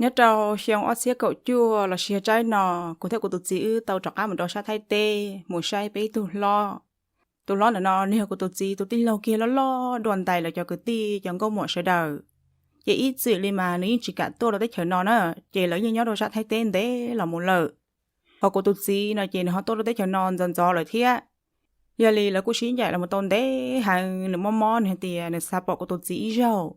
Nyob rau xyoo ob txhiab kaum cuaj los sis yog tsaib no, kuv thiab kuv tus txiv wb tau rov qab mus rau sab Thaib teb mus saib peb ib tug hlob. Tus hlob ntawm no nws yog kuv tus txiv tus tij laug kiag loj loj dua ntais lawv cov kwv tij cov nkauj muam sawv daws. Ces ib txwm li mas nws yeej tsis kam tuaj rau teb chaws no na, ces lawv yeej nyob rau sab Thaib teb ntev los mus lawm. Ho kuv tus txiv no ces nws ho tuaj rau teb chaws no ntxov ntxov lawm thiab. Yog li lawv kuj sib ncaim los tau ntev heev, nws mob mob nws hais tias nws xav pom kuv tus txiv ib zaug.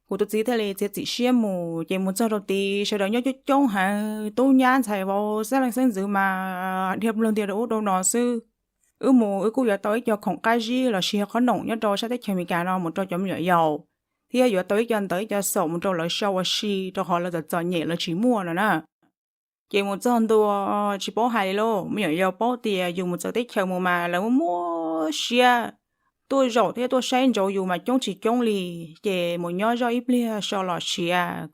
Kuv tus txiv thiaj li txiav txim siab mus, ces mus txog rau tid sawv daws nyob coob coob heev, tub nyab ntxhais vauv xeeb leej xeeb ntxwv mas dhia plaws ntias rau ub rau no xwb. Wb mus wb kuj yuav tau ib co khoom qab zib los sis yog qhob noom nyob rau sab teb chaws Amelikas no mus rau cov me nyuam yaus, thiab yuav tau ib co ntawv ib co xaum mus rau lawv sau ua si rau qhov lawv txom txom nyem lawv tsis muaj no na. Ces mus txog ntua tsis paub hais li lauj, me nyuam yaus paub tias yus mus txawv teb chaws mus mas lawv muaj muaj siab tuaj zaum thiab tuaj saib ntsoov yus mas coob tsis coob li. Ces mus nyob zoj ib pliag so los siav,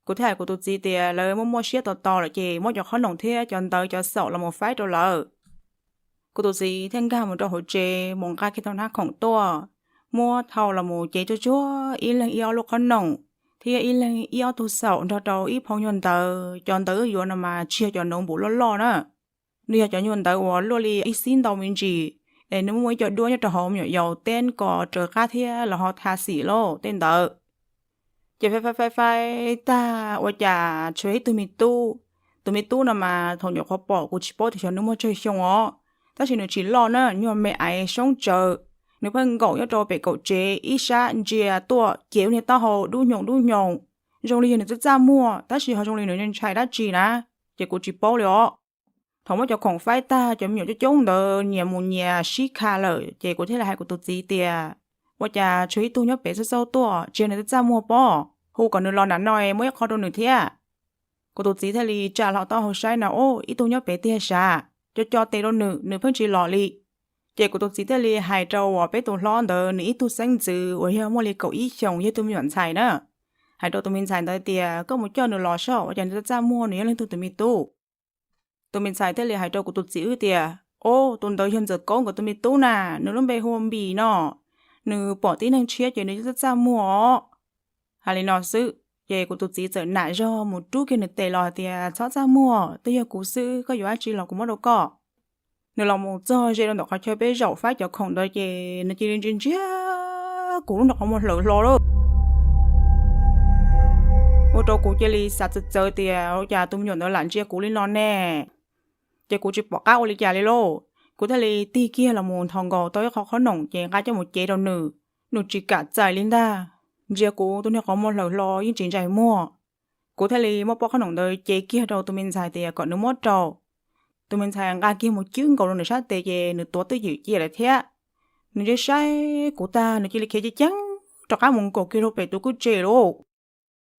kuv thiaj hais kuv tus txiv tias lawv muaj muaj siab tos tos lawm ces muab cov qhob noom thiab cov ntawv cov xaum los mus faib rau lawv. Kuv tus txiv thiaj nkag mus rau hauv tsev mus nqa kiag tau hnab khoom tuaj, muab thau los mus cev tsuag tsuag ib leeg ib ob lub qhob noom thiab ib leeg ib ob tug xaum nrog rau ib phau nyuag ntawv. Cov ntawv wb yuav no mas tsis yog cov ntawv npaum loj loj na, nws yog cov nyuag ntawv uas luaj li ib xib ntau me ntsis, es nws muaj muaj ib co duab nyob rau hauv me nyuam yaus teb kom raws qab thiab los ho tha xim lauj tej ntawd. Ces faib faib faib faib tag ua cas tshuav ib tug me tub. Tus me tub no mas thaum nyuam qhuav pom kuv tsis paub tias xyov nws muaj tsawg xyoo os, tab sis nws tsis loj na, nyuag me aiv soob tsawv. Nws pheej nkaum nyob rau pem kaum tsev ib sab ntsia tuaj ces ua niag taub hau dub nyoos dub nyoos, zoo li yog nws txaj txaj muag tab sis ho zoo li nws ntshai dab tsi na, ces kuv tsis paub li os. Thaum muab cov khoom faib tag cov me nyuam coob coob ntawd nyias mus nyias sib kha lawm ces kuv thiaj li hais kuv tus txiv tias, ua cas tshuav ib tug nyob pem xauj xauj tuaj, tsis yog nws txaj txaj muag pob, hu kom nws los nram no muab ib qho rau nws thiab. Kuv tus txiv thiaj li tsa hlo taub hau saib na, ub, ib tug nyob pem tiag sav, co co tes rau nws, nws pheej tsis los li. Ces kuv tus txiv thiaj li hais rau uas peb tus hlob ntawd nws ib tug xeeb ntxwv uas yog muaj li kaum ib xyoos yog tus me nyuam ntxhais na, hais rau tus me ntxhais ntawd tias koj mus coj nws los soj, ua cas nws txaj txaj muag, nws yog leej twg tus me tub. Tus me ntxhais thiaj li hais rau kuv tus txiv wb tias, o, tus ntawd yog Ntxawm Kaub nkawd tus me tub na, nws lub npe hu ua Npis no, nws pom tib neeg tshiab ces nws txaj txaj muag os. Hais li no xwb, ces kuv tus txiv txawm nam zog mus rub kiag nws tes los hais tias, txhob txaj muag, twb yog kuv xwb, koj yuav dab tsi los kuv muab rau koj. Nws los mus txog ze rau ntawm qhov chaw peb zaum faib cov khoom ntawd ces nws cia li ntsia ntsia kuv lub nroog qhov muag hlawv hlo lawm. Ua rau kuv cia li xav txawv txawv tias ua cas tus me nyuam ntawd lam ntsia kuv li no ne. Ces kuv tsis pom qab ua li cas li lauj, kuv thiaj li tig kiag los mus nthos nkaus tau ib qho qhob noom ces nqa coj mus cev rau nws. Nws tsis kam txais li ntag, ntsia kuv tus niag qhov muag hlawv hlo yeej tsis ntsais muag. Kuv thiaj li muab pob qhob noom ntawd cev kiag rau tus me ntxhais tias kom nws muab rau. Tus me ntxhais nqa kiag mus cwb nkaus rau nws sab tes ces nws tuav twj ywm cia lawm thiab. Nws ntsia saib kuv tag nws cia li khiav ceev ceev rov qab mus nkaum kiag rau pem tus kwj tse lauj.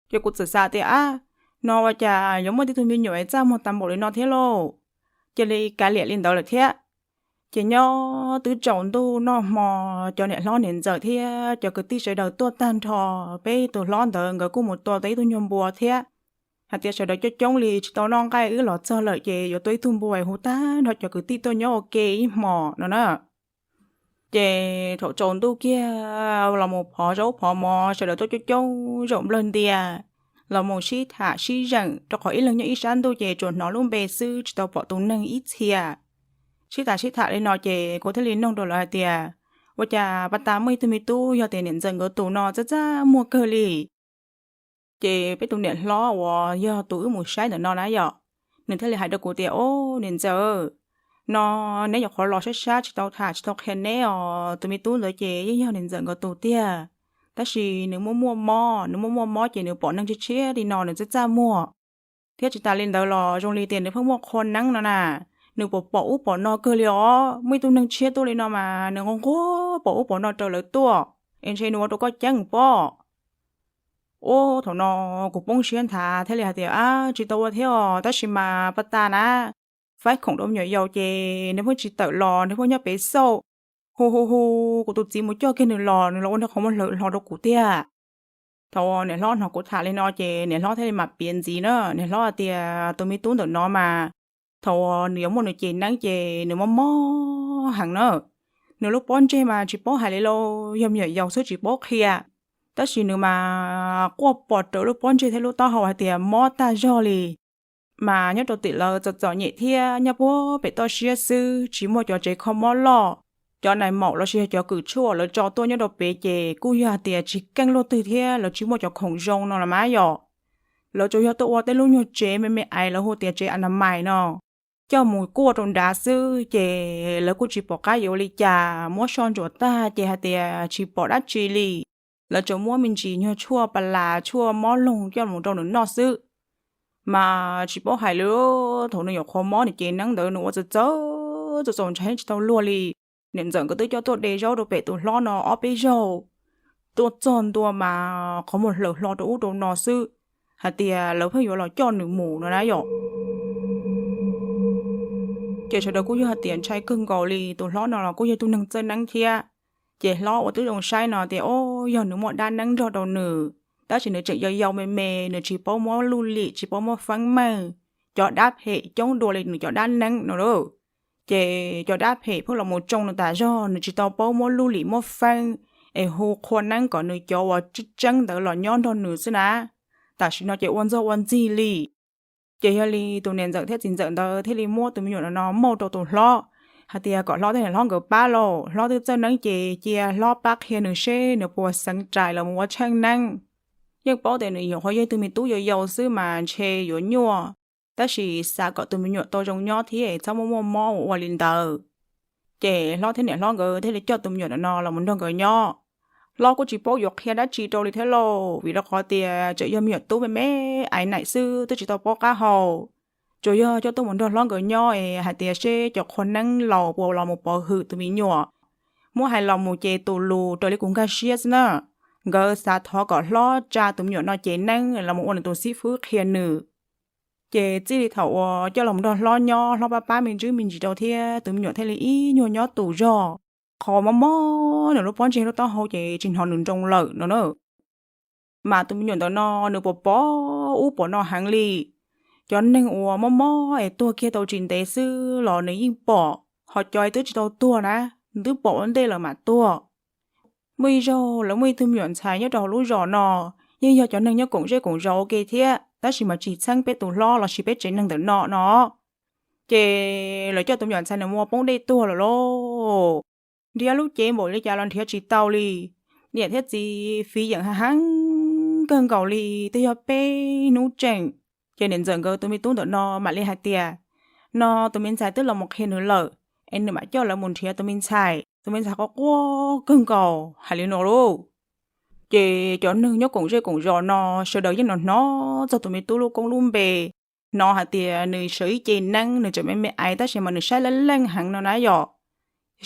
Ces kuv txawm xav tias, ab, no ua cas yuav muaj tib tug me nyuam txaj muag tas npaum li no thiab lauj. Cia li kav liam li ntawd lawm thiab. Ces nyob twb tsaus ntuj noj hmo, cov niam hlob niam ntxawm thiab cov kwv tij sawv daws tuaj tag nrho, peb tus hlob ntawd nkawd kuj mus tua tau ib tug nyuag npua thiab. Hais tias sawv daws coob coob li tsis tau noj nqaij wb los txog lawm ces yuav tua ib tug npua hu tag nrho cov kwv tij tuaj nyob ua ke ib hmos no na. Ces thaum tsaus ntuj kiag los mus phov zaub phov mov sawv daws tuaj coob coob zaum nplawg ntia, los mus sib tham sib zeem rau qhov ib leeg nyob ib sab ntuj ces tsuas hnov lub npe xwb tsis tau pom tus neeg ib txhia. Sib tham sib tham li no ces kuv thiaj li noog rau lawv hais tias, ua cas pas tas muaj ib tug me tub yog tias niam ntxawm nkawd tus no txaj txaj muag kawg li. Ces peb tus niam hlob uas yog tus wb mus saib ntawm no na yom, nws thiaj li hais rau kuv tias, o, niam ntxawm, no neb nyuam qhuav los sab sab tsis tau tham tsis tau qhia neb os, tus me tub ntawd ces yeej yog niam ntxawm nkawd tus tiag, tab sis nws muaj muaj mob, nws muaj muaj mob ces nws pom neeg tshiab tshiab li no nws txaj txaj muag. Thiab tsis tas li ntawd los zoo li tias nws pheej muaj qhua neeb no na, nws pom pom ub pom no kawg li os, muaj ib tug neeg tshiab tuaj li no mas nws nquag nquag pom ub pom no raws lawv tuaj, es ntshe nws ua rau koj ceeb pob. Ub, thaum no kuv poob siab nthav thiaj li hais tias, ab, tsis tau ua thiab os, tab sis mas pas tas na, faib khoom rau me nyuam yaus ces nws pheej tsis tawm los, nws pheej nyob pem xauj, hu hu hu, kuv tus txiv mus coj kiag nws los, nws los ua niag qhov muag hlawv hlo rau kuv tiag. Thaum uas niam hlob hnov kuv tham li no ces niam hlob thiaj li mam piav ntxiv na, niam hlob hais tias tus me tub ntawm no mas thaum uas nws yuav muaj nws cev neeb ces nws mob mob heev na. Nws lub pob ntseg mas tsis paub hais li lauj, yog me nyuam yaus xwb tsis paub qhia. Tab sis nws mas quaj pom raws lub pob ntseg thiab lub taub hau hais tias mob tag zog li. Mas nyob rau tim lawv txom txom nyem thiab nyob puag pem toj siab xwb, tsis muaj cov tsev kho mob loj. Cov nais maum los sis yog cov kws tshuaj lawv tso tuaj nyob rau pem ces kuj yog hais tias tsis keej luaj twg thiab lawv tsis muaj cov khoom zoo no los mas yom. Lawv tsuas yog tuaj ua tej lub nyuag tsev me me aiv lawv hu tias tsev a na mais no, coj mus kuaj rau nrad xwb ces lawv kuj tsis pom qab yuav ua li cas, muab soj ntsuam tag ces hais tias tsis pom dab tsi li. Lawv tsuas muab me ntsis nyuag tshuaj pas las tshuaj mob loog coj mus rau nws noj xwb. Mas tsis paub hais li, thaum nws nyuam qhuav mob nws cev neeb ntawd nws ua txawv txawv txaus txaus ntshai tsis tau luag li. Niam ntxawm nkawd twb coj tuaj de zaub rau pem tus hlob no ob peb zaug, tuaj txog ntua mas qhov muag hlaws hlo rau ub rau no xwb, hais tias lawv pheej yuav los coj nws mus no na yom. Ces sawv daws kuj yog hais tias ntshai kawg nkaus li, tus hlob no los kuj yog tug neeg txawj neeb thiab. Ces hlob ua tib zoo saib no tias, o, yog nws muaj dab neeb nrog rau nws, tab sis nws tseem yau yau me me, nws tsis paub muab luj lim, tsis paub muab feeb meej, cov dab phem coob dua li nws cov dab neeb no lauj. Ces cov dab phem pheej los mus tsoo nws tas zog, nws tsis tau paub muab luj lim muab feeb es hu qhua neeb kom nws cov uas tseeb tseeb ntawd los nyob nrog nws xwb na. Tam sim no ces ua ntxog ua ntxig li. Ces yog li tus niam ntxawm thiab txiv ntxawm ntawd thiaj li muab tus me nyuam no muab rau tus hlob, hais tias kom hlob thiab niam hlob nkawd pab lauj, hlob twb txawj neeb ces cia hlob pab qhia nws seb nws puas xeev rais los mus ua tsheej neeb. Yeej paub tias nws nyuam qhuav yog tus me tub yau yau xwb mas ntshe yuav nyuaj, tab sis xav kom tus me nyuam tau zoo nyob thiab txhob muaj muaj mob ua ua li ntawd. Ces hlob thiab niam hlob nkawd thiaj li coj tus me nyuam no los mus nrog nkawd nyob. Hlob kuj tsis paub yuav qhia dab tsi rau li thiab lauj, vim rau qhov tias tseem yog me nyuam tub me me aiv naim xwb twb tsis tau paub qab hau. Tsuas yog coj tuaj mus nrog hlob nkawd nyob es hais tias seb cov qhua neeb laus puas los mus pov hwm tus me nyuam. Muab hais los mus ces tus lus raws li kuv nkag siab xwb na, nkawd xav thov kom hlob tsa tus me nyuam no cev neeb los mus ua nws tus xib fwb qhia nws. Ces txij li thaum uas coj los nrog hlob nyob, hlob pab pab me ntsis me ntsis rau thiab tus me nyuam thiaj li ib nyuag nyob tus zog. Qhov mob mob nws lub pob ntseg lub taub hau ces tsis hnov nws nroo lawm no na. Mas tus me nyuam ntawm no nws pom pom ub pom no heev li. Cov neeg uas mob mob es tuag kiag tau tsis ntev xwb los nws yeej pom, ho cov twb tsis tau tuag na, nws twb pom ua ntej lawm mam tuag. Muaj ib zaug lawv muaj ib tug me nyuam ntxhais nyob rau hauv lub zos no, yeej yog cov neeg nyob koom zej koom zos ua ke thiab, tab sis mas tsis txheeb peb tus hlob los sis peb tsev neeg ntawm no no. Ces lawv coj tus me nyuam ntxhais no mus ua poob dej tuag lawm lauj. Nrhiav lub cev npaum li cas los nrhiav tsis tau li. Niam thiab txiv fiv yeem heev kawg nkaus li, twb yog peb hnub tseem. Ces niam ntxawm nkawd tus me tub ntawm no mam li hais tias, no tus me ntxhais twb los mus qhia nws lawm, es nws mam coj lawv mus nrhiav tus me ntxhais. Tus me ntxhais quaj quaj kawg nkaus hais li no lauj. Ces cov neeg nyob koom zej koom zos no sawv daws yeej hnov hnov txog tus me tub lub koob lub npe, hnov hais tias nws sawv ib ce neeb, nws tseem me me aiv tab sis mas nws saib leej leej heev no na yom.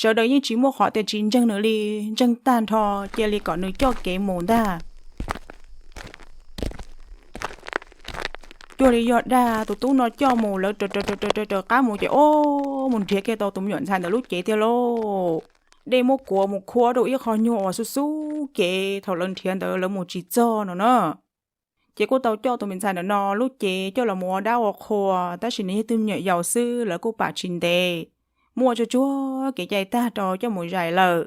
Sawv daws yeej tsis muaj qhov tias tsis ntseeg nws li, ntseeg tag nrho, cia li kom nws coj kev mus ntag. Cuag li yog dag tus tub no coj mus, lawv raws raws raws raws qab mus ces o, mus nrhiav kiag tau tus me nyuam ntxhais ntawd lub cev tiag lauj. Dej muab kuav mus khuab rau ib qho nyuag uas xub xub kev, thaum lawv nrhiav ntawd lawv mus tsis txog no na. Ces kuj tau coj tus me ntxhais ntawm no lub cev coj los mus ua dab ua qhua, tab sis nws yog tug me nyuam yaus xwb lawv kuj pam tsis ntev, muaj tsuag tsuag kev cai tag rau coj mus zais lawm.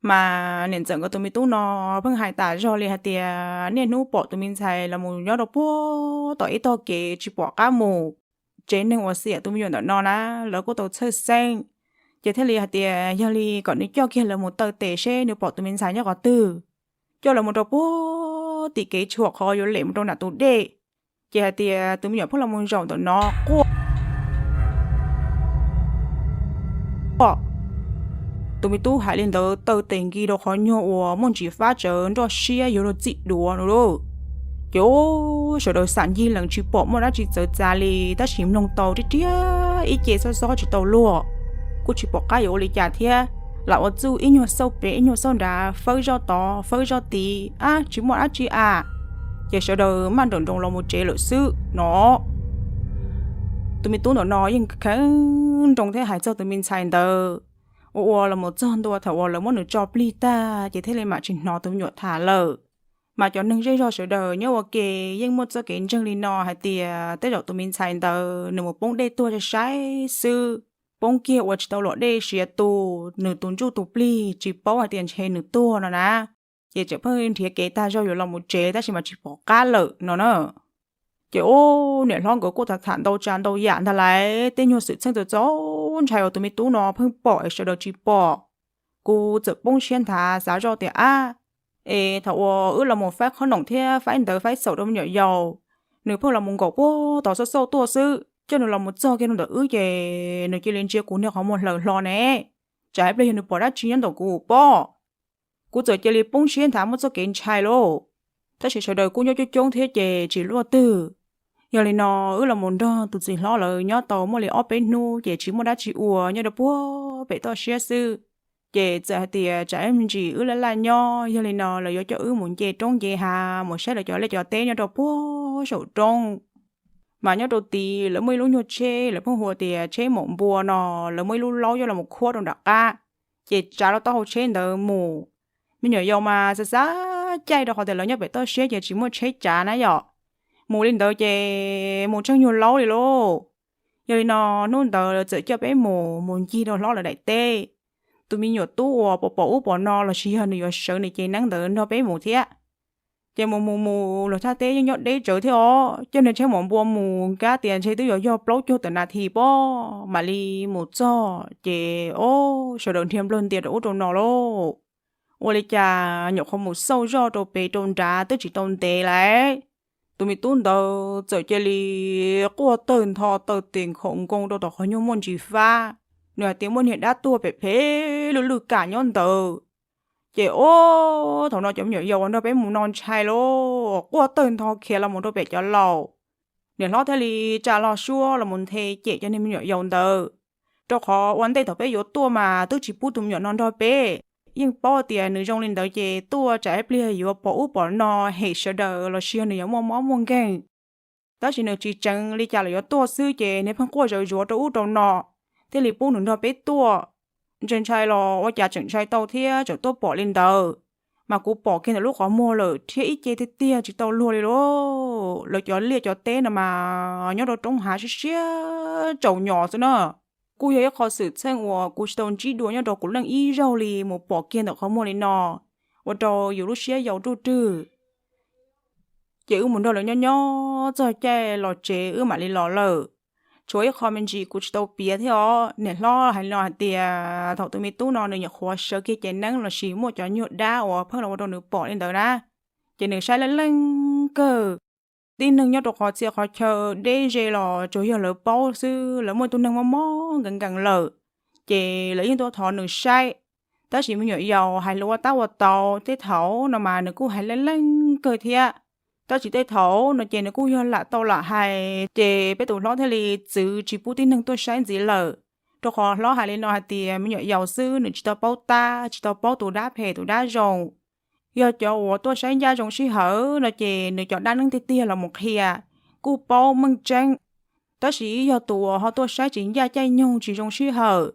Mas niam ntxawm nkawd tus me tub no pheej hais tas zog li hais tias niaj hnub pom tus me ntxhais los mus nyob rau puag tom ib tog kev tsis pom qab mus. Tsev neeg uas xiam tus me nyuam ntawm no na, lawv kuj tau txhawj xeeb, ces thiaj li hais tias yog li kom nws coj kiag lawv mus taw tes seb nws pom tus me ntxhais nyob qhov twg. Coj lawv mus rau puag tim kev tshuam qhov yuav lem mus rau nram tus dej, ces hais tias tus me nyuam pheej los mus zaum ntawm no quaj. Tus me tub hais li ntawd taw tes nki rau qhov nyuag uas muaj ntsis fab tsawv nroj siab yuav luag txim duav no lauj. Ces sawv daws xam ncig lees tsis pom muaj dab tsi txawv txav li, tab sis mloog tau riab riab ib ce xob xob tsis tau luag, kuj tsis pom qab yuav ua li cas thiab. Lam ua txuj ib nyuag xauj pem ib nyuag xauj nrad, fawb zoj tod fawb zoj tid, ab tsis muaj dab tsi a. Ces sawv daws maj nrawm nroos los mus tsev lawm xwb no. Tus me tub ntawm no yeej kheev nroo thiab hais txog tus me ntxhais ntawd. Ua ua los mus txog ntua thaum uas lawv muab nws tso plig tag ces thiaj li mam tsis hnov tus me nyuam tham lawm. Mas cov neeg zej zog sawv daws nyob ua ke yeej muaj txoj kev ntseeg li no hais tias tej zaum tus me ntxhais ntawd nws mus poob dej tuag sai sai xwb, poob kiag uas tsis tau luam dej siav tu, nws tus ntsuj tus plig tsis paub hais tias ntshe nws tuag no na. ces tseem pheej nrhiav kev tag zog yuav los mus tsev tab sis mas tsis pom qab lawm no na. Ces ub, niam hlob nkawd kuj tham tham ntau tsav ntau yam ntag lauj, tej nyuag xwm txheej txaus txaus ntshai uas tus me tub no pheej pom es sawv daws tsis pom. Kuv txawm poob siab nthav xav zoj tias ab, es thaum uas wb los mus faib qhob noom thiab faib ntawv faib xaum rau me nyuam yaus, nws pheej los mus nkaum puag tom xauj xauj tuaj xwb, coj nws los mus txog kiag rau ntawm wb ces nws cia li ntsia kuv niag qhov muag hlaws hlo ne, tsam ib pliag yog nws pom dab tsi nyob ntawm kuv pob. Kuv txawm cia li poob siab nthav muaj txoj kev ntshai lauj. Tab sis sawv daws kuj nyob coob coob thiab ces tsis luaj twg. Yog li no, wb los mus nrog tus txiv hlob lawv nyob tau muaj li ob peb hnub ces tsis muaj dab tsi ua nyob rau puag pem toj siab xwb. Ces txawm hais tias tsam ib me ntsis wb laj laj nyob, yog li no lawv yuav coj wb mus nce roob nce hav mus saib lawv cov liaj cov teb nyob rau puag saum roob. Mas nyob rau tid lawv muaj ib lub nyuag tsheb lawv pheej hu tias tsheb maum npua no, lawv muaj ib lub laub coj los khuab rau nram qab, ces tsav lub taub hau tsheb ntawd mus. Me nyuam yaus mas xav xav caij rau qhov tias lawv nyob pem toj siab ces tsis muaj tsheb tsav na yom. Mus li ntawd ces mus tsheej nyuag laub li lauj. Yog li no, hnub ntawd lawv txawm coj peb mus mus ncig rau hlob lawv daim teb. Tus me nyuam tub uas pom pom ub pom no los sis yog nws yuav sawv nws cev neeb ntawd nrog peb mus thiab. Ces mus mus mus los thaj teb yeej nyob deb tsawv thiab os, coj niag tsheb maum npua mus nkab tias ntshe twb yuav yog plaub caug tawm nas this pob mam li mus txog ces ob sawv daws nrhiav nplawg ntias rau ub rau no lauj. Ua li cas nyuam qhuav mus xauj zoj rau pem rau nrad twb tsis tau ntev lauj, tus me tub ntawd txawm cia li quaj tawg ntho taw tes nkhaus nkoos rau tom qhov nyuag muaj ntsis fab. Nws hais tias muaj niag dab tuag phem phem lwj lwj kam nyob ntawd. Ces ob thaum no cov me nyuam yaus uas nrog peb mus no ntshai lauj, quaj tawg ntho khiav los mus rau pem cov laus. Niam hlob thiaj li tsa lo suab los mus nthe cem cov niag me nyuam yaus ntawd, rau qhov ua ntej thaum peb yuav tuaj mas twb tsis pub tus me nyuam no nrog peb. Yeej paub tias nws zoo li ntawd ces tuaj tsam ib pliag yuav pom ub pom no hem sawv daws los sis yog nws yuav muaj mob muaj nkeeg. Tab sis nws tsis tseev li cas los yuav tuaj xwb ces nws pheej quaj zawv zuav rau ub rau no, thiaj li pub nws nrog peb tuaj. Ntshai ntshai los ua cas tseem ntshai tau thiab tseem tuaj pom li ntawd. Mas kuv pom kiag ntawm lub qhov muag lawm, rhiab ib ce tiag tiag tsis tau luag li lauj. Lawv cov liaj cov teb no mas nyob rau roob hav siab siab tsaus nyos xwb na. Kuj yog ib qho xwm txheej uas kuv tsis tau ntsib dua nyob rau kuv leej ib zaug li mus pom kiag ntawm qhov muag li no, ua rau yus lub siab yau ruj rwg. Ces wb mus nrog lawv nyob nyob txog caij los tsev wb mam li los lawm. Tshuav ib qho me ntsis kuv tsis tau piav thiab os. Niam hlob hais li no hais tias thaum tus me tub no nws nyuam qhuav sawv kiag cev neeb los sis muaj cov nyuag dab uas pheej los ua rau nws pom li ntawd na, ces nws saib leej leej kawg. Tib neeg nyob rau qhov txhia qhov chaw deb ze los tsuas yog lawv paub xwb, lawv muaj tus neeg mob mob nkees nkees lawm, ces lawv yeej tuaj thov nws saib. Tab sis me nyuam yaus hais lus ua tab ua tau, tej thaum no mas nws kuj hais leej leej kawg thiab. Tab sis tej thaum no ces nws kuj yog lam tau lam hais, ces peb tus hlob thiaj li txwv tsis pub tib neeg tuaj saib ntxiv lawm. Rau qhov hlob hais li no hais tias me nyuam yaus xwb nws tsis tau paub tab, tsis tau paub tus dab phem tus dab zoo. Yog cov uas tuaj saib ncaj zoo sij hawm no ces nws cov dab neeb tiag tiag los mus qhia, kuj paub meej tseeb. Tab sis yog tus uas ho tuaj saib tsis ncaj caij nyoog tsis zoo sij hawm,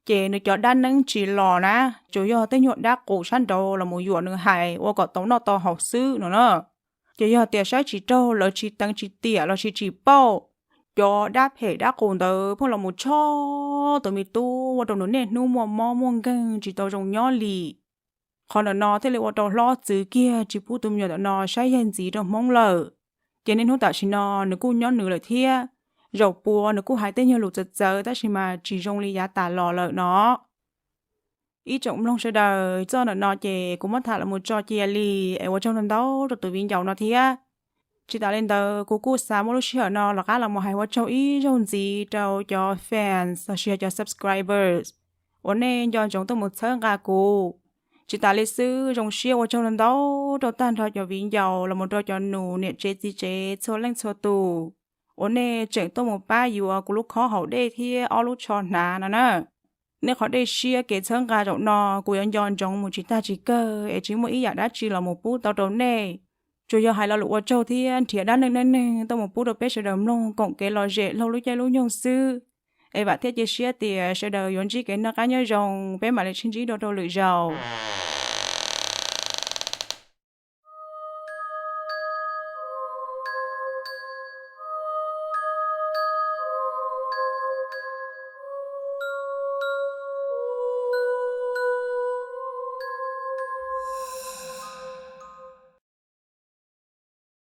ces nws cov dab neeb tsis los na, tsuas yog tej nyuag dab qus sab nraud los mus yuam nws hais ua kom tau noj tau haus xwb no na. Ces yog tias saib tsis raug, lawv tsis teev tsis tiam los sis tsis pauj, cov dab phem dab qus ntawd pheej los mus tshov tus me tub ua rau nws niaj hnub muaj mob muaj nkeeg tsis tau zoo nyob li. Qhov ntawm no thiaj li ua rau hlob txwv kiag tsis pub tus me nyuam ntawm no saib yaig ntxiv rau Hmoob lawm. Ces niaj hnub tam sim no nws kuj nyob nws lawm thiab. Zaum puav nws kuj hais tej nyuag lus txawv txawv tab sis mas tsis zoo li yav tas los lawm no. Ib tsoom mloog sawv daws, txoj ntawm no ces kuv muab tham los mus tso cia li, es ua tsaug ntau ntau rau tus viv ncaus no thiab. Tsis tas li ntawd kuv kuj xav muab lub sij hawm no los qab los mus hais ua tsaug ib zaug ntxiv rau cov fans los sis yog cov subscribers uas nej nco ntsoov tuaj mus txhawb nqa kuv. Tsis tas li xwb, zoo siab ua tsaug ntau ntau rau tag nrho cov viv ncaus los mus rau cov nus niam tsev txiv tsev txhua leej txhua tus uas nej tseem tuaj mus pab yuav kuv lub khob haus dej thiab ob lub tsho hnav no na. Nej qhov dej siab kev txhawb nqa zaum no kuv yuav nco ntsoov mus tsis tag tsis kawg es tsis muaj ib yam dab tsi los mus pub tau rau nej. Tsuas yog hais lo lus ua tsaug thiab nrhiav dab neeg neej neeg tuaj mus pub rau peb sawv daws mloog koom kev lom zem laug lub caij lub nyoog xwb. Es vam thiab cia siab tias sawv daws yuav ntsib kev noj qab nyob zoo, peb mam li sib ntsib dua rau lwm zaus.